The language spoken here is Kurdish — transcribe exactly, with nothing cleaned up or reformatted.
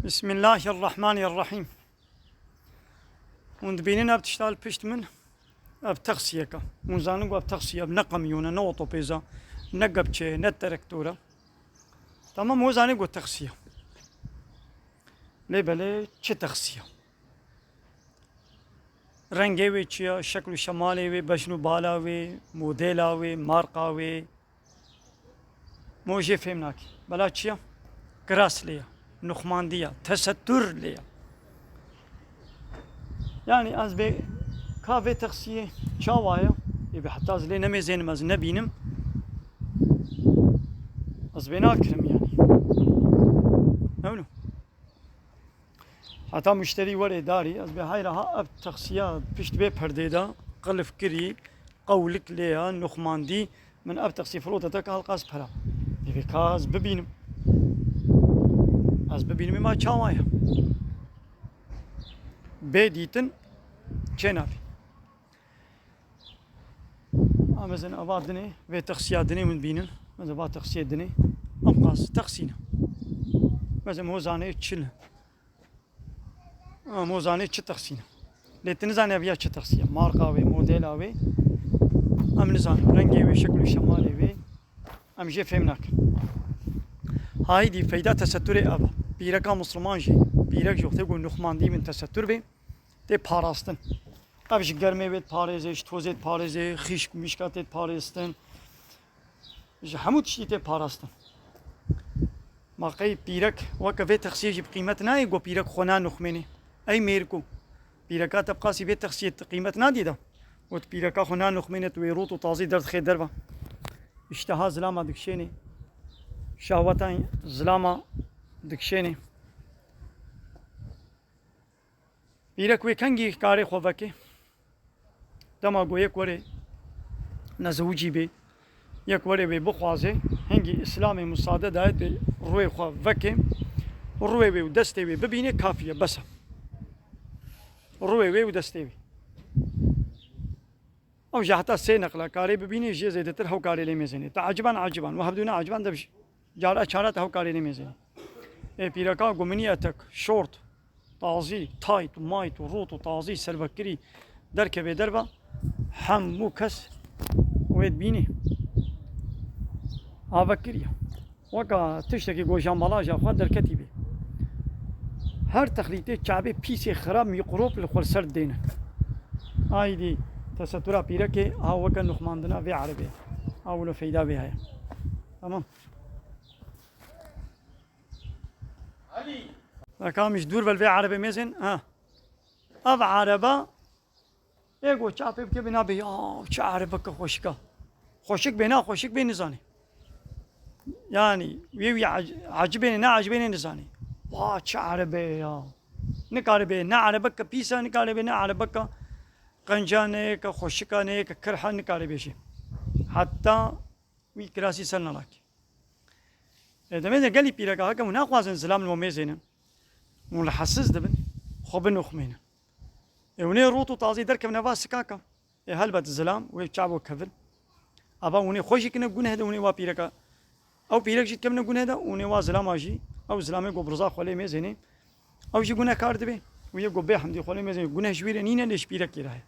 Bismillahirrahmanirrahîm. Hûn dibînin ev tişta li pişt min, ev taksiyek e. Hûn zanin ku ev taksî ye, ev ne kamyon e, ne otopêz e, ne kepçe ye, ne traktor e. Tamam, hûn zanin ku taksî ye. Lê belê çi taksî ye? Rengê wê çi ye? Şekl û şemalê wê, bejn û bala wê, modela wê, marqa wê, Mo jê fêm nakî. Bela çi ye? Kiras lê ye. Nuxmandî ye. Tesettur lê ye. Yanî ez bê ka vê taksiyê çawa ye? Ê bê heta ez lê nemêzênim, ez nebînim. Ez bê nakirim yanî. Ewno. Heta muşterî were darî, ez bê heyra ha ev taksiya pişt vê perdê de qilf kirî, qewlik lê ya, nuxmandî, min ev taksî firote te ka helqas pera. Divê ka ez bibînim. Ez bibînim ê ma çawa ye. Bê dîtin çê nabî. A mezin ava dinê, vê taksiya dinê min bînin. Mezin va taksiyê dinê. Em qas taksî ne. Mezin hozanê çil. Em hozanê çi taksî ne. Lê tu nizanî ev ya çi taksî ye. Marqa wê, modela wê. Em nizanin. Rengê wê, şekl û şemalê wê. Em jê fêm nakin. Haydî feyda tesetturê ev e. Pîreka Musliman jî, pîrek jî wextê ku nuxmandî bin tesettur bê, tê parastin. Ev ji germê wê diparêze, ji tozê diparêze, xîşk û mîşka tê diparêstin. Ji hemû tiştî tê parastin. Ma qey pîrek weke vê texsiyê jî bi qîmet nayê, ku pîrek xwe nanuxmênê. Ey mêriko, pîreka te bi qasî vê texsiyê tu qîmet nadî de. Got pîreka xwe nanuxmêne, tu wê rût û tazî derdixê derve. Îşteha zilama dikişênê. Şehwetan zilama dikişênê. Pîrek wê kengî karê xwe veke? Dema ku yek were nezewicî bê, yek were wê bixwaze, hingî Îslamê musade daye tu rûyê xwe veke, rûyê wê û destê wê bibîne, kafî ye, bes e. Rûyê wê û destê wê. Ew jî heta sê neqla karê bibînî, jê zêdetir hew karê lê mêzênê. Te eciban eciban, we hevdû ne eciban, de bi cara çara te hew karê lê mêzênê. Ê pîreka guminî etek, şort, tazî, tayt û mayt û rût û tazî servekirî derkeve derve, hemû kes wê dibînî. Avekiriye. Weka tiştekî ku ji embalaja xwe derketî bê. Her texlîtê çavê pîsê xirab mîqrop li xwe li ser didêne. Aydî tesetura pîrekê a weke nuxmandina vê erebê. A wilo feyda vê heye. Tamam. Ekam ji dûr ve li vê erebê mêzên, ha. Ev ereba Ê ku çavê bike bê nabê, ya çi erebeke xweşik e. Xweşik bê, na xweşik bê nizanî. Yanî wê wî ec-, ecibêne, ne ecibêne nizanî. Wa çi erebe ya. Nikare bê ne erebeke pîs e, nikare bê ne erebeke qenca ne, ke xweşik e, ne ke kirh e, nikare bê jî. Heta wî kirasî ser nelakî. E, demê de gelî pîreka heke hûn naxwazin zilam li wan mêzênin. Hûn rahatsiz dibin, xwe binoxmênin. Ê hûnê rût û tazî derkevine va sikaka. Ê helbet zilam wê çavo kevin. Ava hûnê xwe jî kine guneh de hûnê wa pîreka. Ew pîrek jî dikevine guneh de hûnê wa zilama jî. Ew zilamê ku bi riza xwe lê mêzênê. Ew jî gunehkar dibe. Û yê ku bê hemdî xwe lê mêzênê. Guneh ji wî re nîne lê ji pîrekê re heye.